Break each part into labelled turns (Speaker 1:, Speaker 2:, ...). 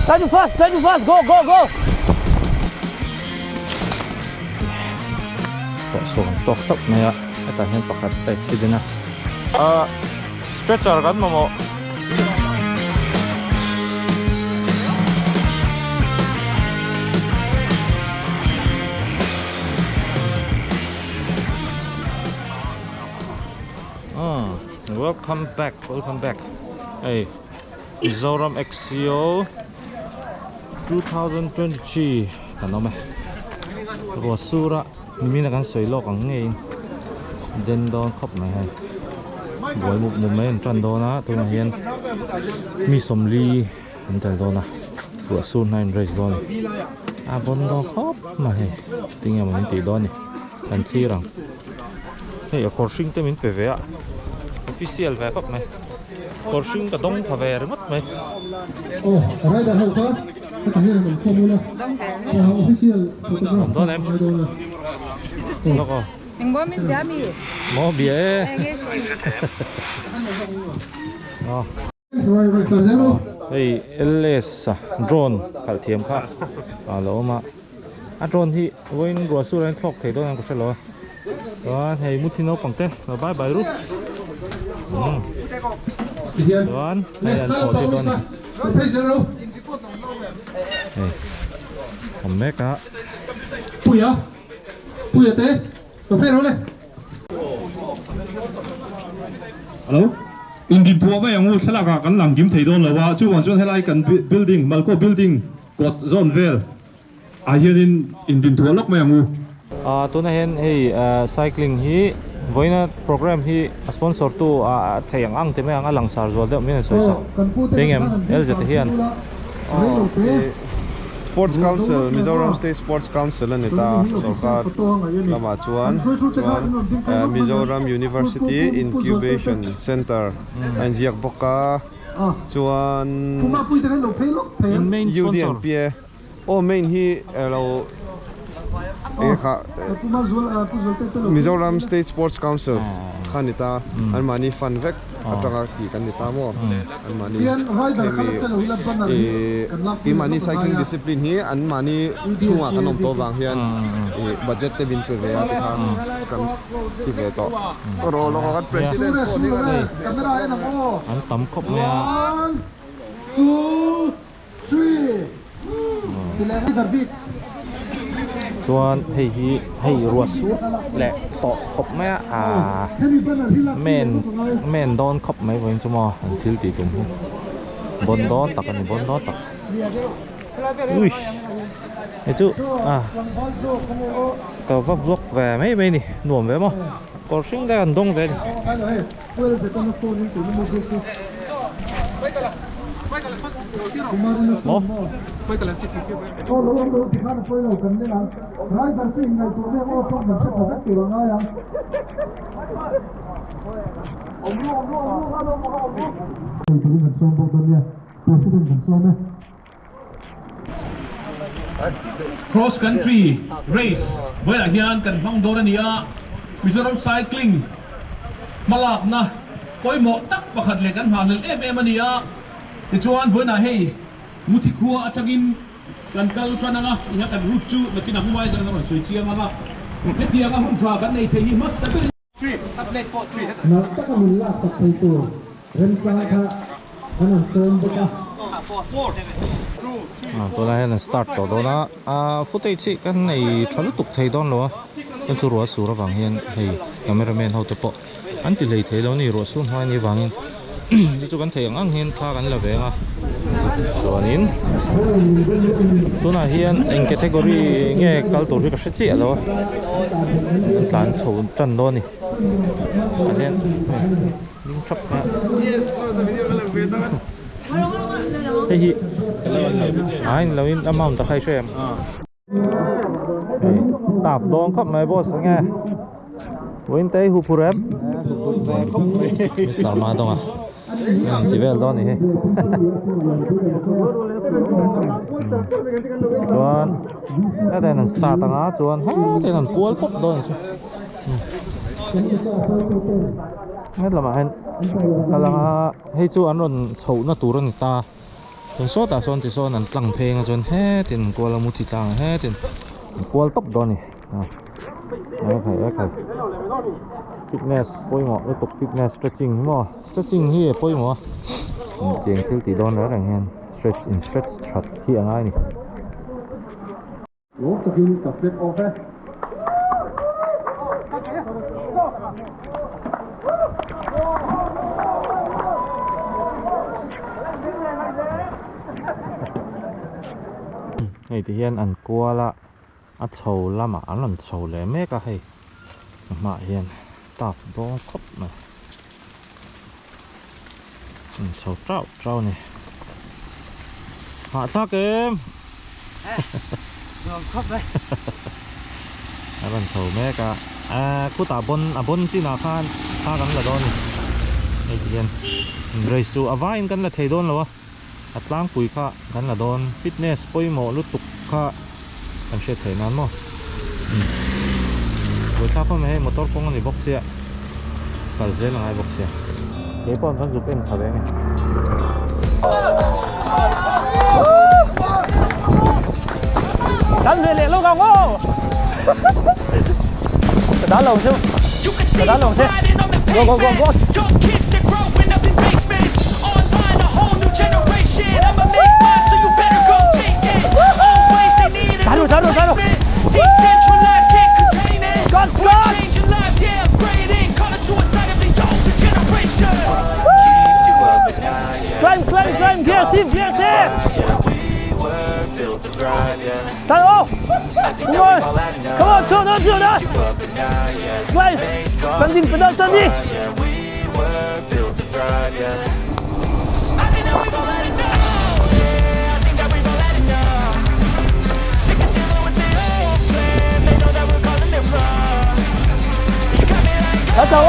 Speaker 1: Try to fast, try to fast, go, go, go.
Speaker 2: Tawh sawn tawk tawk mai a, hetah hian pakhat a accident a. Ah, stretcher kan mamawh. Ah, welcome back, welcome back. Hey. Mizoram XCO 2023 kan awm e. Ruah sur a nimin a kan sawi lawk ang ngeiin den dawn khawp mai hei. Buai mup mup mai an tan dawn a tunah hian mi sawmli an tel dawn a ruah sur hna in race dawn a ni. A bawn dawn khawp mai hei tinge maw min tih dawn ni kan thlir ang. Hei a kawr hring te min pe ve a official ve khawp mai. Kawr hring ka dawng tha ve ringawt mai.
Speaker 3: Aw rider ho kha hetah hian an awm khawm ula official photograph
Speaker 2: dawn em
Speaker 3: ngai dawn a.
Speaker 2: Lawk aw.
Speaker 4: Engmaw min bia mi?
Speaker 2: Maw bia e. Aw. Hei LS a drone khalh thiam kha a lo awm a. A drone hi vawiin ruah sur a thlawk thei dawn ang ka hre lo a. Chuan hei muthi naupang te lo bye bye ru. Chuan hei an thaw tir dawn a ni. Hei awm mek a.
Speaker 3: Puia Puia te lo phei ro le.
Speaker 5: Hello Indinphuah mai ang u thlalak ah kan lang kim thei dawn lo a chuvang chuan helai kan building Malco building kawt zawn vel ah hianin indinphuah lawk mai ang u.
Speaker 2: Ah tunah hian hei cycling hi vawiina program hi a sponsor tu ah thei ang ang ti mai ang a langsar zual deuh min an sawi sak thei ngem LZ te hian.
Speaker 6: Sports Council, Mizoram State Sports Council a ni ta, sorkar lamah chuan chuan Mizoram University Incubation Centre a inziak bawk a, chuan UDNPA aw main hi alo enge kha Mizoram State Sports Council kha a ni ta, anmahni fund vek atanga tih kan ni ta maw? Anmahni hemi ih keimahni cycling discipline hi anmahni chhungah kan awm tawh vang hian ih budget te min pe ve a tikhan kan ti ve tawh. Ka rawh lawk a kan president pawh hi kan
Speaker 2: An tam khawp mai a. Chuan hei hi hei ruah sur leh tawh khawp mai a aaa men men dawn khawp mai vawiin chu maw an thil tih tum hi bawn dawn tak a ni bawn dawn tak uish hei chu a ka va vlog ve mai mai a ni nuam ve maw kawr hring te an dawng ve a ni. Maw?
Speaker 7: Cross Country Race vawilah hian kan hmang dawn a ni a, Mizoram Cycling hmalakna pawimawh tak pakhat leh kan nghahhlelh em em a ni a, tichuan vawiinah hei Muthi khua atangin kan kal tan ang a, tihian kan route chu nakin a hmumai zawng in a rawn sawi chiang ang a, hetianga hun tha kan nei thei hi hmasa berin.
Speaker 3: Nalh taka min laksak thei tur remchang kha an han sawm bawk a.
Speaker 2: Tunah hian an start tawh dawn a, a footage hi kan nei tha lutuk thei dawn lo a, chuan chu ruah sur avang hian hei camera man ho te pawh an ti hlei thei lo a ni, ruah sur hma a nih avangin chu chu kan theih ang ang hian thla kan la ve ang a, chuanin tunah hian eng category nge kal tur hi ka hre chiah lo a, an tlan chho tan dawn a ni ah hian ding thap mai a hei hi a in lo in amount a khai hre em. Tap dawn khawp mai boss enge vawiin te i hu phur em Mister Madonga an ti vel dawn a ni hei chuan hetah hian an start anga chuan hetah hian an kual pawp dawn a ni chu helamah hian kal anga hei chu an rawn chhohna tur a ni ta. Chuan sawtah sawn tisawn an tlang pheng a chuan hetin an kual a muthi tlang a hetin an kual tawp dawn a ni a ekhai ekhai fitness pawimawh lutuk fitness stretching hi maw stretching hi a pawimawh a tiang thil tih dawn reng reng hian stretch in stretch that hi a ngai a ni.
Speaker 3: Lawm takin ka flag off e.
Speaker 2: Hei ti hian an kual a a chho lamah an rawn chho leh mek a hei a hmaah hian tough dawn khawp mai an chho tauh tauh a ni hahthlak em
Speaker 1: nuam khawp mai
Speaker 2: an rawn chho mek a ahh khutah bon a bon chinah khan thla kan la dawn a ni hei ti hian race chu a vaiin kan la thei dawn lo a. A tlangpui kha kan la dawn fitness pawimawh lutuk kha kan hriat theih nan maw umm buaithlak khawp mai hei motor kawng a ni bawk sia kal zel a ngai bawk sia kei pawh kan zuk en tha ve a ni.
Speaker 1: Kan ve leh lawk ang aw Ka dal lo chu Ka dal lo che Go go go go Talo talo talo Cut cut Climb climb climb gear sim gear sim Talo Come on Come on chho na chho na Climb Standing pedal standing Let's go!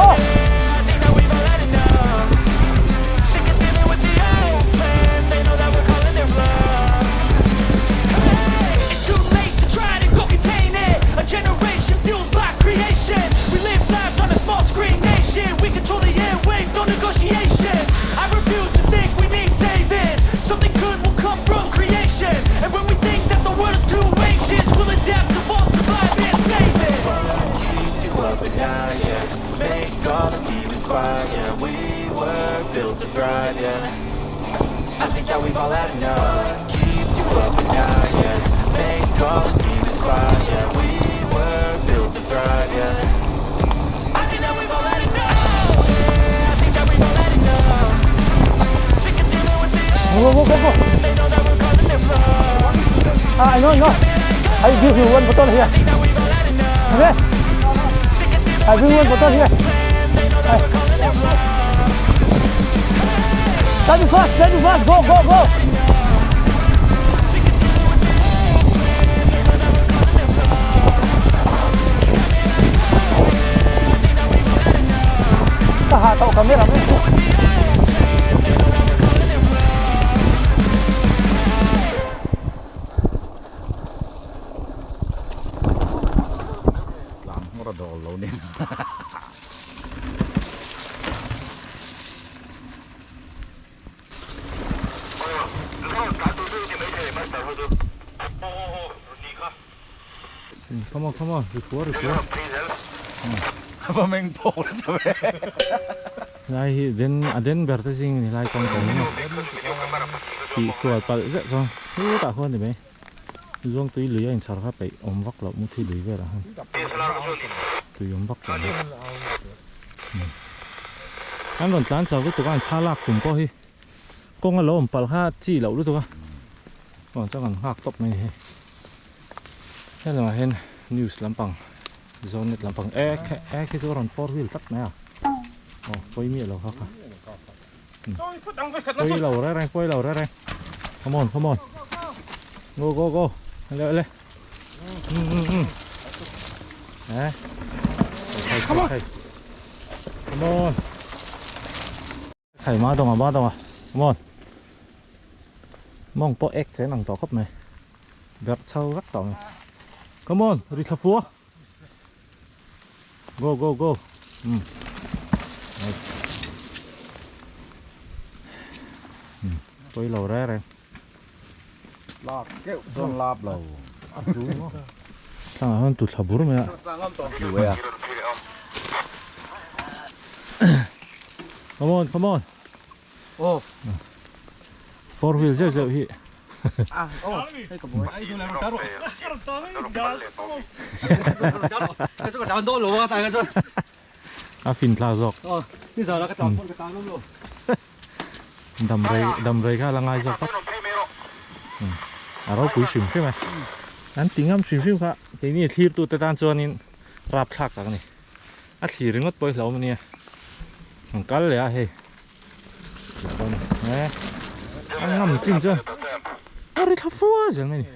Speaker 1: Go, go, go, go. Ah, I know, I know. I give you one bottle here. Okay? I bring one bottle here. Study fast, study fast, go, go, go. Ka ha tau camera mai. Come on, come on, rikua rikua. Lai hi den a den ber te zing ni lai kawng kawng a tih sual palh zeuh chuan hetah khuan ni mai zuang tui lui a inchhar kha peih awm vak loh muthi lui velah khan tui awm vak loh an rawn tlan chau lutuk a an thla lak tum pawh hi kawng a lo awm palh kha chi loh lutuk a chuan chuan an nghak tawp mai ni hei helamah hian news lampang Zonet lampang ek ek hi chu a rawn four wheel tlat mai a aw pawi miah lo kha kha pawi lo reng reng pawi lo reng reng come on come on go go go le le eh come on come on Thai ma dawng a ma dawng a come on mawng pawh ek chen ang tawh khawp mai berh chho vek tawh mai come on ri thla fua go go go um pawi lo reng reng.
Speaker 4: Lap keuh chuan lap lo. A tlu maw?
Speaker 1: Tlangah hian tu thla bur mai a.
Speaker 4: Tlu e a.
Speaker 1: Come on, come on.
Speaker 4: Oh.
Speaker 1: Four wheel zeuh zeuh hi.
Speaker 4: Ah, oh, hei ka buai.
Speaker 1: A fin thlak zawk. Dam rei dam rei kha la ngai zawk tak. A ropui hrim hrim e. An ti ngam hrim hrim kha keini thlir tu te tan chuanin rapthlak tak a ni. A thlir ringawt pawh hi hlauhawm a nia. An kal leh a hei. A ngam chin chuan a ri thla fua zel mai a ni.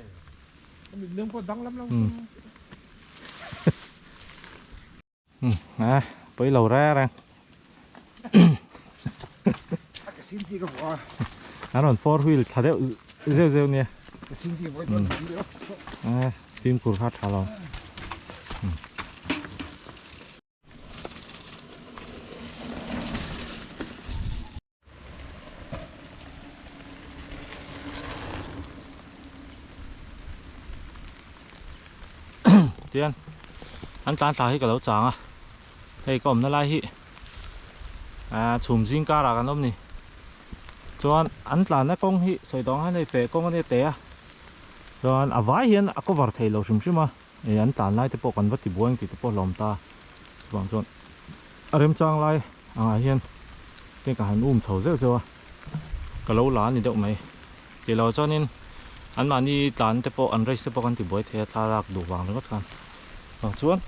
Speaker 1: A pawi lo reng reng. An rawn four wheel thla deuh zeuh zeuh nia. Fimkhur kha tha lo. Tian an tlan thla hi ka lo chang a hei ka awmna lai hi ah chhum zing karah kan awm ni chuan an tlanna kawng hi sawi tawh ang hian hei feh kawng a nia teh a chuan a vai hian a cover thei lo hrim hrim a. Ih an tlan lai te pawh kan va ti buai ang tih te pawh hlawm ta chuvang chuan a remchang lai angah hian te ka han um chho zeuh zeuh a ka lo la a ni deuh mai tih loh chuanin anmahni tlan te pawh an race te pawh kan ti buai thei a thlalak duh vang ringawt khan chuvang chuan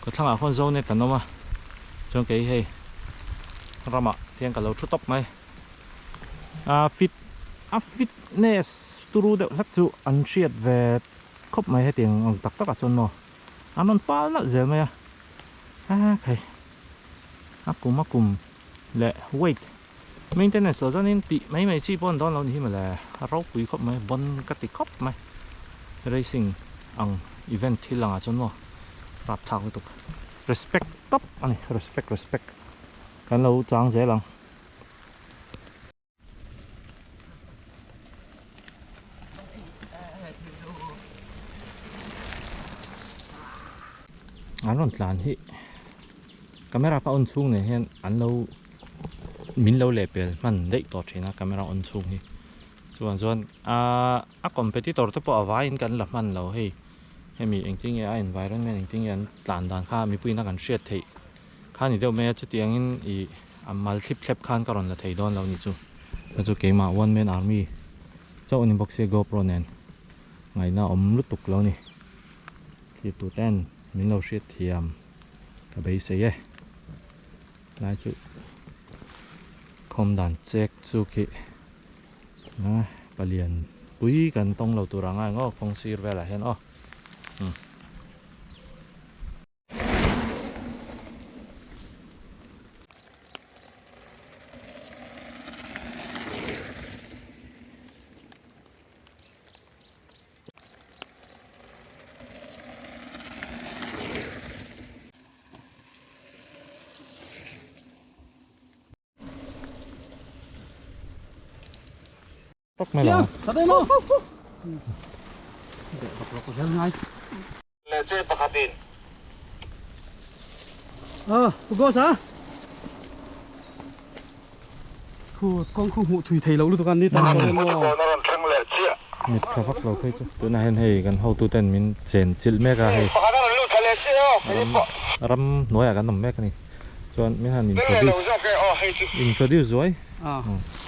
Speaker 1: ka thlangah khawn zo net an awm a chuan kei hei ramah hian ka lo thu tawp mai. A fit a fitness turu deuh hlek chu an hriat ve khawp mai hetiang ang tak takah chuan maw an rawn fal nalh zel mai a a khai a kum a kum leh weight maintenance lo chuanin tih mai mai chi pawh an dawn lo ni hi mawle a ropui khawp mai bon ka ti khawp mai racing ang event thil angah chuan maw rapthlak lutuk respect tawp a ni respect respect kan lo chang zel ang. An rawn tlan hi camera ka on chhung nen hian an lo min lo leh pel hman daih tawh thin a camera on chhung hi chuan chuan ahh a competitor te pawh a vaiin kan la hman lo hei hemi engtin nge a environment engtin nge an tlan dan kha mipuiin a kan hriat theih kha ni deuh mai a chutiangin ih A mal thlip thlep khan ka rawn la thei dawn lo ni chu. Ka chu keimah one man army chauh a ni bawk sia GoPro nen ngaihna a awm lutuk lo ni. Thlir tur ten min lo hriat thiam ka beisei e. Lai chu khawm dan chek chu khi palian pui kan tawng lo tur ang a eng aw kawng sir velah hian aw. Tawk mai lo ang. Mit tha vak lo phei chu tunah hian hei kan hotu ten min chen chilh mek a hei ram ram hnuaiah kan awm mek a ni chuan min han introduce introduce zuai.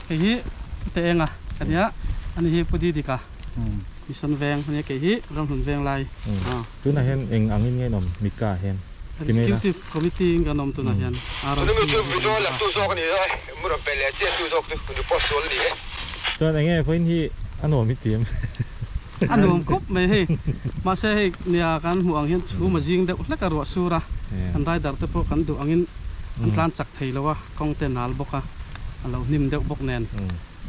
Speaker 8: Hei hi Pute Enga ka nia, ani hi Pu Didika Mission Veng a nia, kei hi Ramhlun Veng lai.
Speaker 1: Tunah hian eng angin nge an awm Mika ah hian?
Speaker 8: Executive Committee in kan awm tunah hian ROC hi kan awm bawk a.
Speaker 1: Chuan eng nge vawiin hi a nuam i ti em?
Speaker 8: A nuam khawp mai hei, mahse hei nia kan hmuh ang hian chhum a zing deuh hlek a ruah sur a, kan rider te pawh kan duh angin an tlan chak thei lo a. Kawng te nal bawk a, a lo hnim deuh bawk nen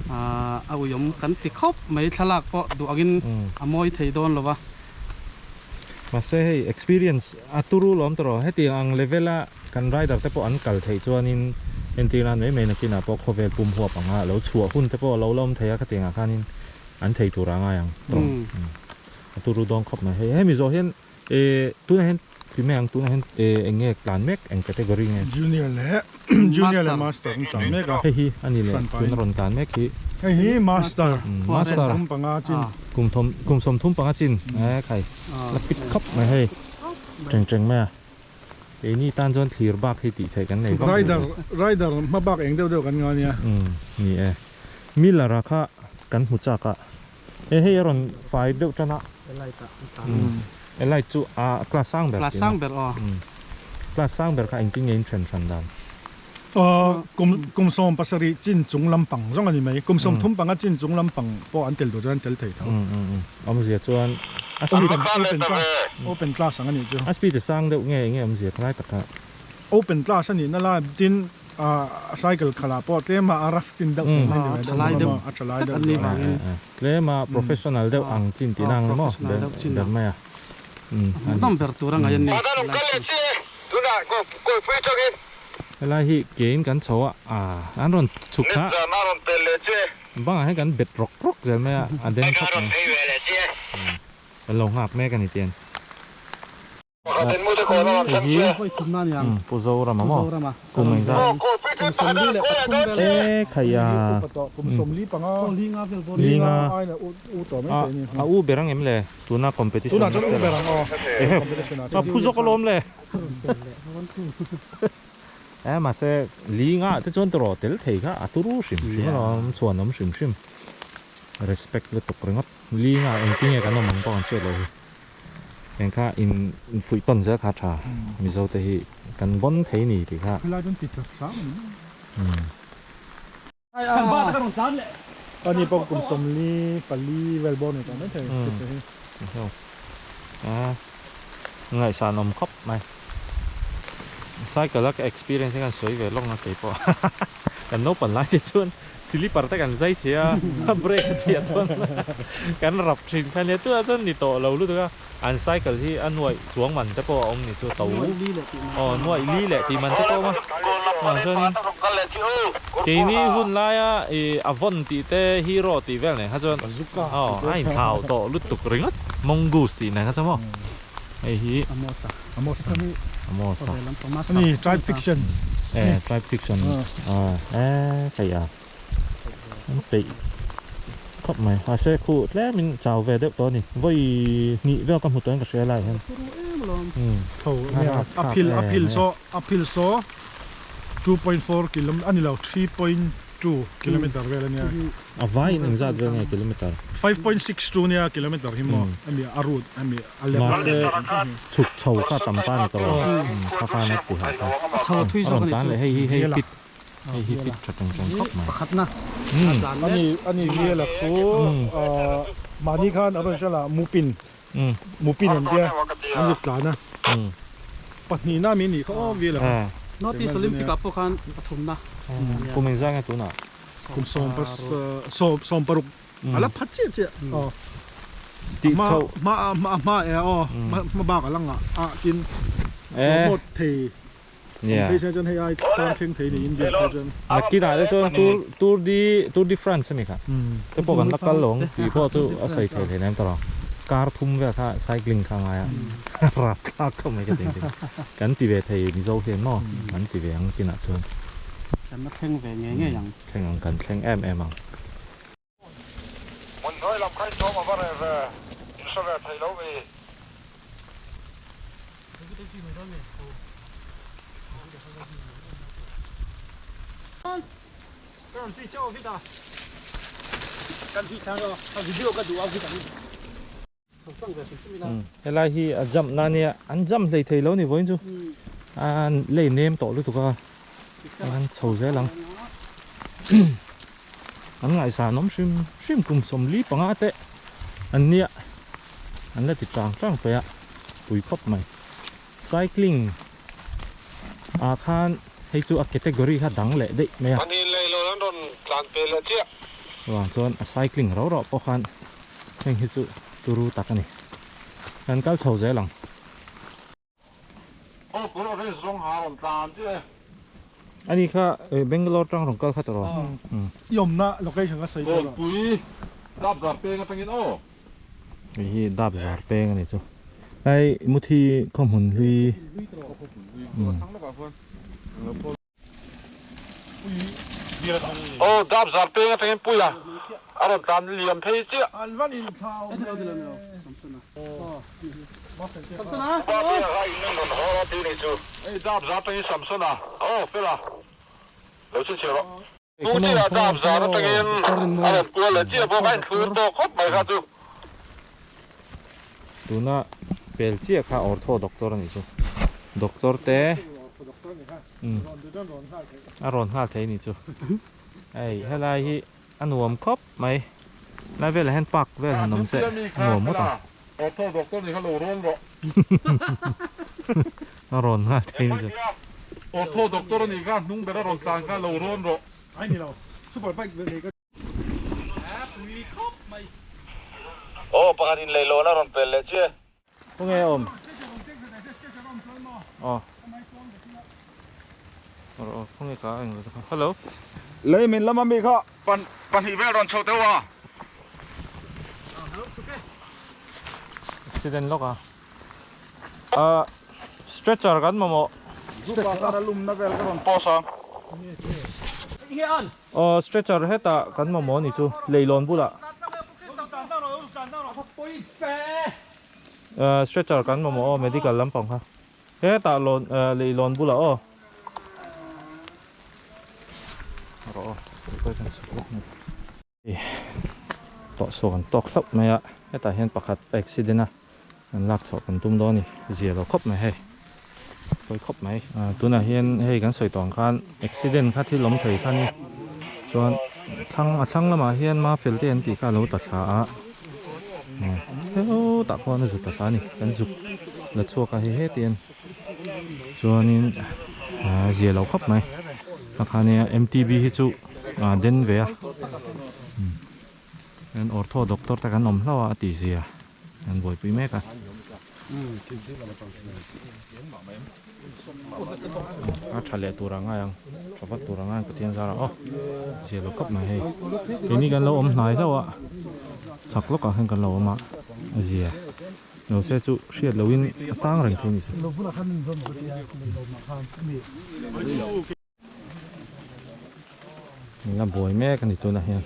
Speaker 8: a uiawm kan ti khawp mai, thlalak pawh duh angin a mawi thei dawn lo va.
Speaker 1: Mahse hei experience a turu lawm tawh rawh, hetiang ang level a kan rider te pawh an kal theih chuanin entir nan mai mai nakinah pawh khawvel pum huap anga lo chhuah hun te pawh a lo la awm thei a khatiangah khanin An thei tur a ngai ang tawng. A turu dawn khawp mai. Hei hemi zawh hian tunah hian ti mai ang tunah hian eng nge tlan mek eng category nge?
Speaker 9: Junior leh Junior leh Master an tlan mek a.
Speaker 1: Hei hi a ni leh tuna rawn tlan mek hi.
Speaker 9: Hei hi Master.
Speaker 1: Master.
Speaker 9: Kum panga chin.
Speaker 1: Kum thawm kum sawmthum panga chin. E khai la fit khawp mai hei. Teng teng mai a. Keini tan chuan thlir bak hi tih theih kan nei vak.
Speaker 9: Rider rider hma bak eng deuh deuh kan nga nia.
Speaker 1: Ni e. Miller-a kha kan hmu chak a, he hei a rawn fai deuh tan a.
Speaker 8: Elite ah an tlan.
Speaker 1: Elite chu a class sang ber
Speaker 8: Class sang ber aw.
Speaker 1: Class sang ber kha engtin nge in then hran dan?
Speaker 9: Aw kum kum 70 chin chung lampang zawng a ni mai. Kum 30 panga chin chung lampang pawh an tel duh chuan an tel thei tho.
Speaker 1: Awmzia chuan a speed
Speaker 9: Open class open class ang a nih chu.
Speaker 1: A speed a sang deuh nge enge awmzia khalai taka.
Speaker 9: Open class a nihna lai tin a cycle khalah pawh tlem a rough chin deuh chu mai ni ve deuh a tha lai deuh
Speaker 8: an nih vangin
Speaker 1: tlem a professional deuh ang chin tih na ang maw ber mai a
Speaker 8: hmuhnawm ber tur a ngaih an ni helai chu.
Speaker 1: Helai hi kein kan chho a an rawn chhuk kha bangah hian kan bet rawk rawk zel mai a a den khawp mai kan lo nghak mek a ni tian. Hei hi Pu Zorama maw? Kum engzat? E khai a Linga a u ber ang em le tuna competition a tel a a phu zawk alawm le e mahse Linga te chuan tawrh tel thei kha a turu hrim hrim alawm chhuan awm hrim hrim respect lutuk ringawt Linga engtinge kan awm ang pawh kan hriat loh hi. Eng kha in fuih tawn zel kha tha Mizo te hi kan vawn thei ni tih kha.
Speaker 9: Helai chuan ti chak hram a ni. Ani pawh kum 44 vel bawr ni tawh mai thei chu hi.
Speaker 1: Ngaihsan awm khawp mai. Cycle a ka experience hi kan sawi ve lawk na keipawh kan naupang lai te chuan Slipper te kan zai chhe a, a brake a chhiat dawn kan rap thin kha nia tunah chuan ni tawh lo lutuk a, an cycle hi a nuaih chuang man te pawh a awm ni chu to aw nuaih li leh tih man te pawh a awm a, chuvang chuanin keini hun laia ih Avon tih te Hero tih vel nen kha chuan aw a inthlau tawh lutuk ringawt Mongoose tih nen kha chuan maw hei hi
Speaker 9: Amosa
Speaker 1: Amosa
Speaker 9: Ani tribe fiction
Speaker 1: Eh tribe fiction ah eh theih a an peih khawp mai mahse khu tlem in chau ve deuh tawh a ni vawi hnih vel ka hmu tawh in ka hria lai hian
Speaker 9: chho nia a phil a phil saw a phil saw 2.4 km ani lo 3.2 kilometer vel ania
Speaker 1: a vai in engzat vel nge kilometer
Speaker 9: 5.62 nia kilometer hi maw ami a route ami
Speaker 1: Mahse chhuk chho kha tam ta ni tawh lo kha khan a ti hah kha a rawn tlan leh hei hi hei fit hei hi fit tha teng teng khawp mai.
Speaker 9: Ani ani vial a khu mahni khan a rawn hriat a mupin mupin an tia an zuk tlan a pahnihna mi nih kha aw vial a kha.
Speaker 8: North East Olympic ah pawh khan pathumna
Speaker 1: kum engzah nge tunah
Speaker 9: kum 16 a la phat chiah chiah aw
Speaker 1: tih chho
Speaker 9: hma hma hma e aw hma bak a la ngah a tin promote thei
Speaker 1: nia
Speaker 9: phei chuan hei ai sang thleng thei ni India phei chuan
Speaker 1: nakinah te chuan tour tour de tour de France ani kha te pawh kan la kal lo ang tih pawh chu a sawi thei thei nem tawh kar thum vel kha cycling kha a ngai a rapthlak khawp mai ka ti ang kan ti ve thei Mizo hian maw kan ti ve ang kinah chuan
Speaker 8: kan la thleng ve ngei ngei ang
Speaker 1: thleng ang kan thleng em em ang.
Speaker 10: Hmun hnuai lam kha in chawm a va reh ve, in hre ve thei lo mi.
Speaker 1: Helai hi a jump na ania an jump hlei thei lo ni vawiin chu an lei nem tawh lutuk a an chho zel ang an ngaihsan awm hrim hrim kum 45 te an nia an la ti chang chang pe a pui khawp mai cycling ah khan hei chu a category kha dang leh daih mai a chuvang chuan a cycling rau rau pawh khan. Heng hi chu turu tak a ni. Kan kal chho zel ang. Ani kha Bangalore tang rawn kal kha tawh rawh.
Speaker 9: I awmna location ka sawi tawh rawh.
Speaker 10: Dap zar peng atangin aw.
Speaker 2: Hei hi dap zar peng a ni chu. Hei muthi khaw hmun hlui.
Speaker 10: Aw dap zar peng atangin puia a rawn tlan liam phei chiah. Hei dap zar atangin Samsona aw fela lo chhinchhiah rawh. Tute ah dap zar atangin a rawn kual leh chiah bawk a inthlur tawk khawp mai kha chu.
Speaker 2: Tuna pel chiah kha ortho doctor a nih chu. Doctor te a rawn nghal thei a nih chu. Hei helai hi a nuam khawp mai. Lai velah hian park vel han awm se a nuam ngawt ang.
Speaker 10: Ortho doctor nih kha lo rawn rawh.
Speaker 2: A rawn nghal thei ni chu.
Speaker 10: Ortho doctor a nih kha hnung ber a rawn tlan kha lo rawn rawh.
Speaker 9: Ai ni lo super bike ve nei ka.
Speaker 10: Aw pakhat in leihlawn a rawn pel leh chiah.
Speaker 2: Khawnge a awm? Aw. Aw khawnge ka eng lo te kha. Hello.
Speaker 4: Lei min lama mi kha.
Speaker 10: Pahnih vel rawn chho teuh a.
Speaker 2: Accident lawk a. Ah stretcher kan mamawh.
Speaker 4: Stretcher a lumna vel ka rawn post a.
Speaker 2: Aw stretcher hetah kan mamawh a ni chu leihlawn bulah. Stretcher kan mamawh aw medical lampang kha. Hetah lawn leihlawn bulah aw. Rawh aw kawih kan chhuk lawk mai. Tawh saw kan tawk hlauh mai a, hetah hian pakhat a accident a, kan lak chhuah kan tum dawn a ni, zia lo khawp mai hei, pawi khawp mai. Tunah hian hei kan sawi tawh ang khan accident kha thil awm thei kha a ni, chuan thlang a thlang lamah hian mafel te an tih kha a lo ta thla a, hetah khuan a zu ta thla a ni, kan zuk la chhuak a hei heti a ni, chuanin zia lo khawp mai, a kha nia M_T_B hi chu. A den ve a hian ortho doctor te kan awm hlauh a a tih zia an buaipui mek a. A tha leh tur ang ngai ang tha vat tur ang ngai ang Pathian zarah aw zia lo khawp mai hei keini kan lo awm hnai hlauh a chak lawkah hian kan lo awm a a zia lo se chu hriat lohin a tang reng thei a ni chu. La buai mek a ni tunah hian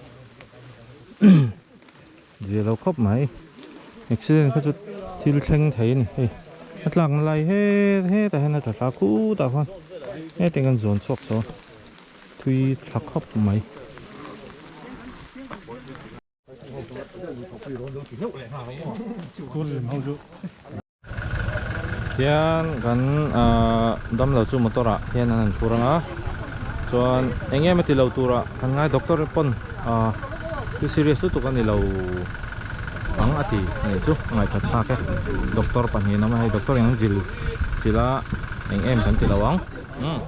Speaker 2: zia lo khawp mai accident kha chu thil thleng thei a ni hei a tlak na lai he hetah hian a tla thla khutah khuan hetiang kan zawn chhuak chho a thui thla khawp mai. Hian kan ahh damlo chu motor ah hian an han phur ang a chuan eng em a ti lo turah kan ngai doctor pawn ahh thil serious lutuk a ni lo ang a ti a nih chu a ngaihtuah thlak e doctor pahnih an awm a hei doctor in an vil chilh a eng em kan ti lo ang umm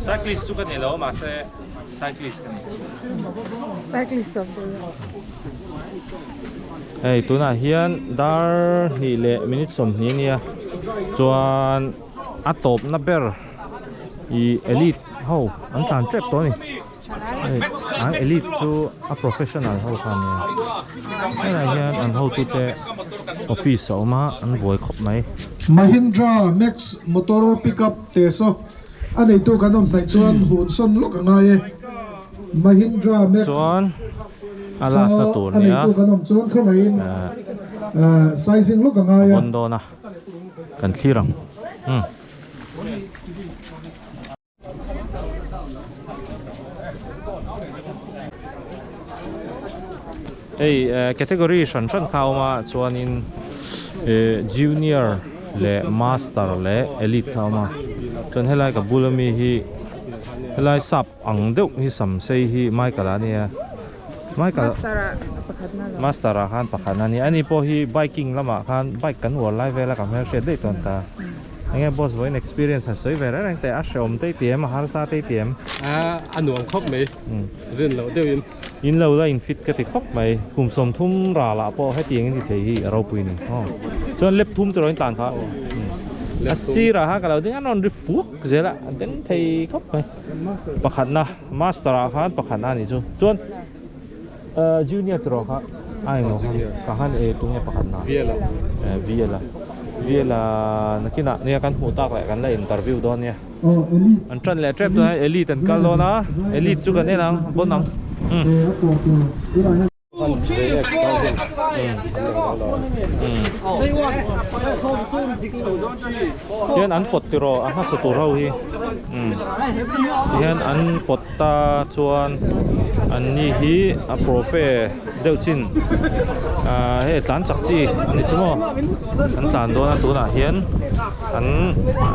Speaker 2: cyclist chu ka ni lo mahse cyclist ka ni.
Speaker 11: Cyclist of the year.
Speaker 2: Hei tunah hian dar hnih leh minute sawmhnih a nia chuan a tawpna ber ih elite ho an tlan tep tawh a ni hei an elite chu a professional ho kha a nia helaiah hian an hotute office a awm a an buai khawp mai.
Speaker 3: Mahindra Max motor pickup te saw A neitu kan awm hnaih chuan hun sawn lawk a ngai e. Mahindra Max
Speaker 2: Chuan a last na tur
Speaker 3: a
Speaker 2: nia.
Speaker 3: neitu kan awm chuan khawngaihin sizing lawk a ngai a.
Speaker 2: A vawn dawn a, kan thlir ang. Umm. Hei category hran hran kha a awm a chuanin junior leh master leh elite kha a awm a chuan helai ka bula mi hi helai sap ang deuh hi sam sei hi Michael a nia Michael master ah khan pakhat a nia ani pawh hi biking lamah khan bike kan uar lai vel a ka hmelhriat daih tawn ta. Enge boss vawiin experience han sawi ve reng reng teh a hreawm tei ti em a harsa tei ti em?
Speaker 8: A nuam khawp mai rin loh deuhin.
Speaker 2: In lo la in fit ka ti khawp mai kum sawmthum ralah pawh hetiang in ti thei hi a ropui ni aw chuan lep thum te rawhin tlan kha a sirah khan ka lo ding a rawn ri fuak zel a a deng thei khawp mai pakhatna master ah khan pakhatna a nih chu chuan. Junior tiraw kha a englo khan ka han e tunge pakhat na
Speaker 5: Viela
Speaker 2: Viela Viela nakinah nia kan hmuh tak leh kan la interview dawn nia an tan leh tep dawn a elite an kal dawn a elite chu kan en ang bon ang umm. Hian an pawt tiraw a hmasa tur ho hi tihian an pawt ta chuan an ni hi a profe deuh chin ah hei tlan chak chi a ni chu maw an tlan dawn a tunah hian an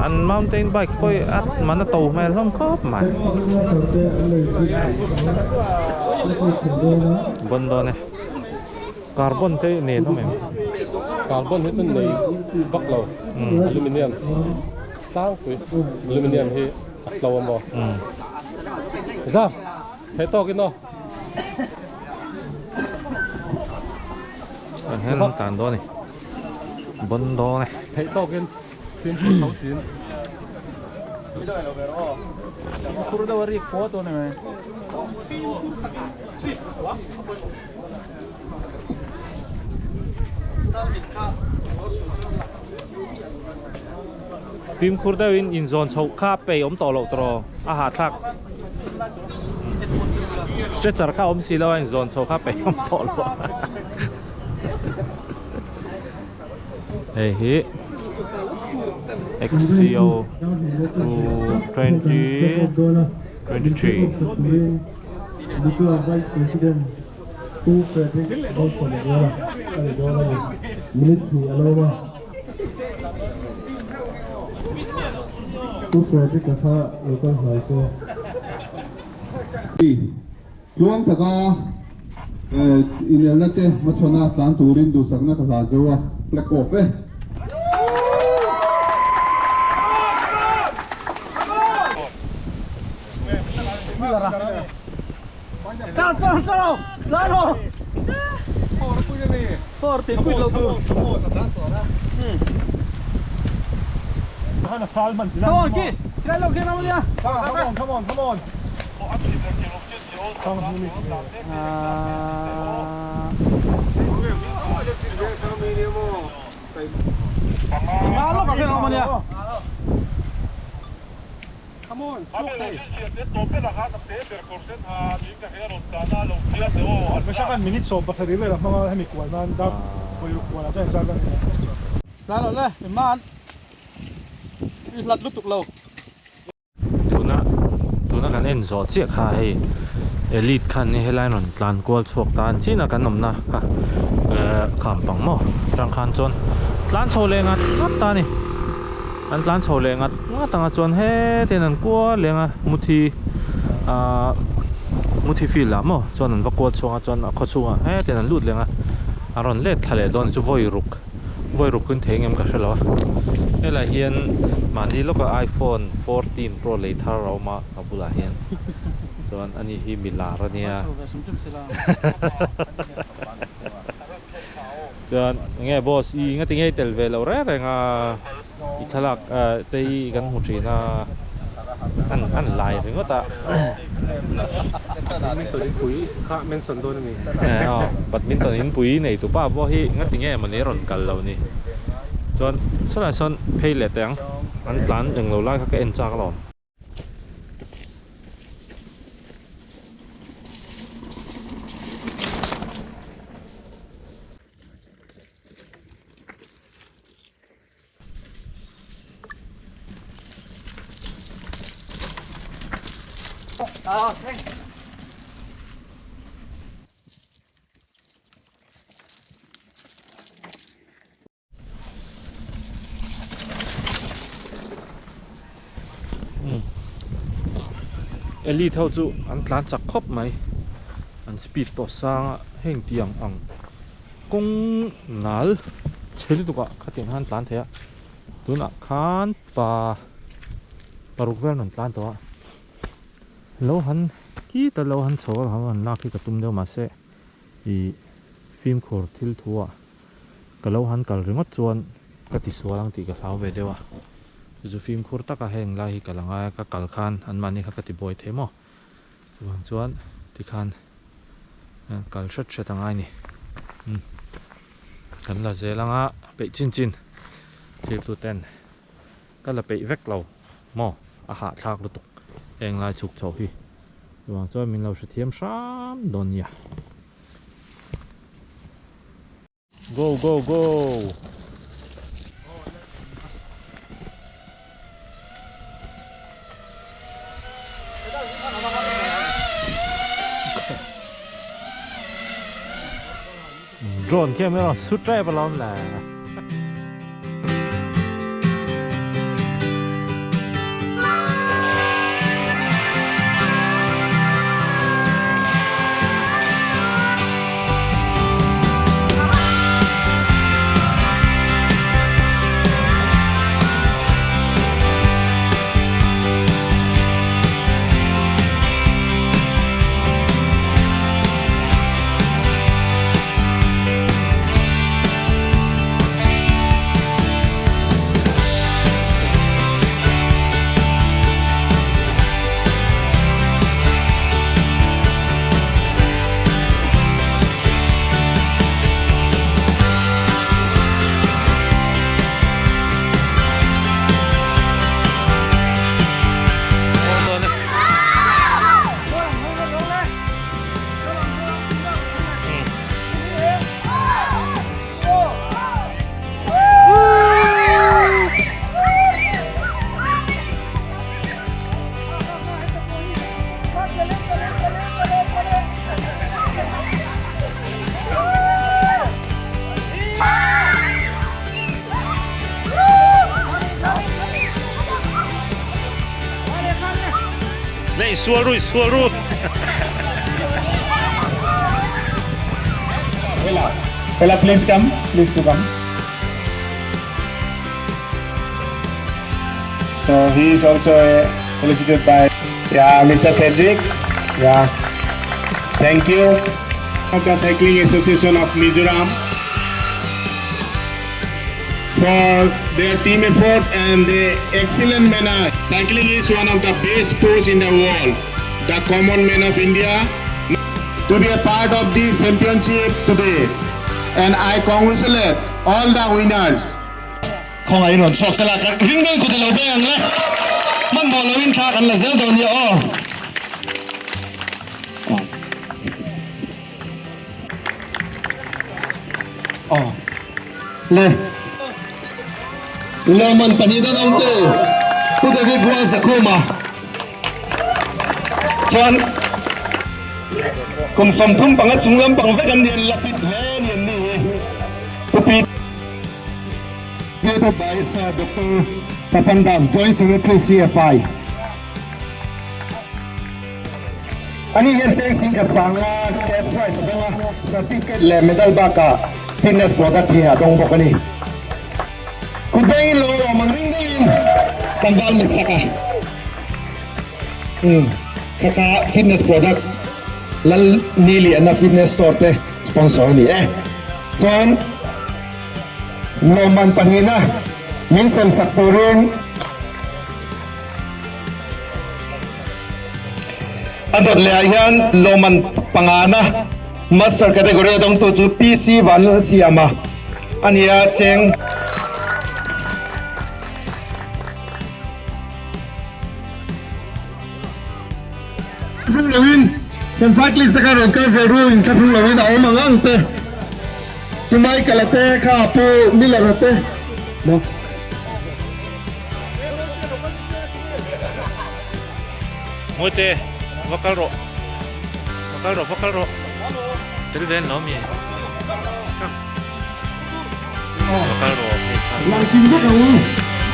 Speaker 2: an mountain bike pawh hi a man a to hmel hlawm khawp mai. Bon dawn e carbon te nen awm em
Speaker 5: carbon hi chu nei vak lo aluminium tlangpui aluminium hi a tlo a maw za theih tawk in aw
Speaker 2: hian an tlan dawn e bon dawn e
Speaker 5: theih tawk in fimkhur tho sin
Speaker 2: Fimkhur deuhin inzawn chhoh kha pei awm tawh loh tawh a hahthlak stretcher kha awm si lo a inzawn chhoh kha pei awm tawh loh hei hi XCO 2023.
Speaker 3: Nicola Vice President Pu Frederick Malsawmzuala a ni dawn a ni. Minute hnih a lo awm a. Pu Frederick-a kha lo kal hnai se.
Speaker 12: Tluang taka inelna te hmachhawna tlan turin duhsakna ka hlan zo a, flag off e.
Speaker 9: Minute 17 vel a hmang a hemi kual nan dark vawi ruk kual ah chuan inzar dawn a ni.
Speaker 2: Tuna tuna kan en zawh chiah kha hei elite khan helai rawn tlan kual chhuak ta an chin a kan awmna kha ehh kham pang maw atang khan chuan tlan chho leh ngat ngat ta a ni an tlan chho leh ngat ngat ang a chuan hetin an kual leng a muthi ahh muthi field ah maw chuan an va kual chhuak a chuan a khaw chhungah hetin an lut leng a a rawn let thla leh dawn chu vawi ruk. Vawi ruk hun thei engem ka hre lo a, helai hian mahni lawka iPhone 14 Pro lei thar a awm a ka bulah hian chuan ani hi mi lar a nia chuan enge boss i nga tinge i tel ve lo reng reng a i thlalak te hi kan hmu thin a an an lai ringawt a.
Speaker 5: Badminton inpui kha mention dawn a ni.
Speaker 2: Aw badminton inpui nei tu pa pawh hi nga tinge mawni a rawn kal lo ni. Chuan sawnah sawn phei leh teh ang an tlan englo lai kha ka en chak alawm. Elite ho chu an tlan chak khawp mai an speed pawh sang a heng tiang ang kawng nal chhe lutuk ah khatiang khan tlan thei a tunah khan pa paruk vel an rawn tlan tawh a lo han khita lo han chho a han lak hi ka tum deuh mahse ih fimkhur thil thu ah ka lo han kal ringawt chuan ka ti sual ang tih ka hlau ve deuh a chu chu fimkhur taka heng lai hi ka la ngai a ka kal khan anmahni kha ka ti buai thei maw chuvang chuan tikhan.
Speaker 1: Kal hret hret a ngai ni. Umm kan la zel anga peih chin chin thirtu ten ka la peih vek lo maw a hahthlak lutuk heng lai chhuk chho hi chuvang chuan min lo hrethiam hram dawn nia. Go go go! Drone camera shoot tep alawm le. Nei sual ru sual ru.
Speaker 13: Ella, Ella, please come. Please to come. So he is also felicited by yeah, Mr. Frederick. Yeah. Thank you. Of the Cycling Association of Mizoram for their team effort and the excellent manner. Cycling is one of the best sports in the world. The common man of India to be a part of this championship today. And I congratulate all the winners.
Speaker 14: Khawngaih in rawn chhuak sela ka ring deuh kut ilo beng ang le. Hmanhmawh lo in thla kan la zel dawn nia aw. Aw le. Lawman pahnih dawn awm tu Pu David Rual Zakhuma chuan kum 35 chung lampang vek an ni an la fit hle a ni an ni hi Pu Pi Beauty by Sir Doctor Tapan Das, Joint Secretary CFI. Ani hian cheng singkhat sanga cash prize a dawng a, certificate leh medal bakah fitness product hi a dawng bawk a ni. Kut bengin lo awm ang ring deuhin tlangval mit sak a. Umm, kha kha fitness product Lal Ni Liana fitness store te sponsor a ni e. Chuan lawmman pahnihna min sem sak turin A dawt leh ah hian lawmman pangana Master category a dawngtu chu PC Vanlalsiama a ni a, cheng. Thlahrung loin kan cyclist te kha rawn kal zel ru in thlahrung loin a awm ang ang te Pu Michael a te kha Pu Miller a te maw.
Speaker 1: Mawite va kal rawh va kal rawh va kal rawh tel vel lo mi va kal rawh hei kha
Speaker 14: Lang kim vek ang u.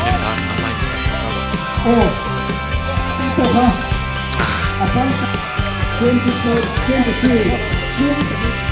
Speaker 1: Hei kha a hmai kha va kal rawh.
Speaker 14: Aw tih pawh kha a pang 2023.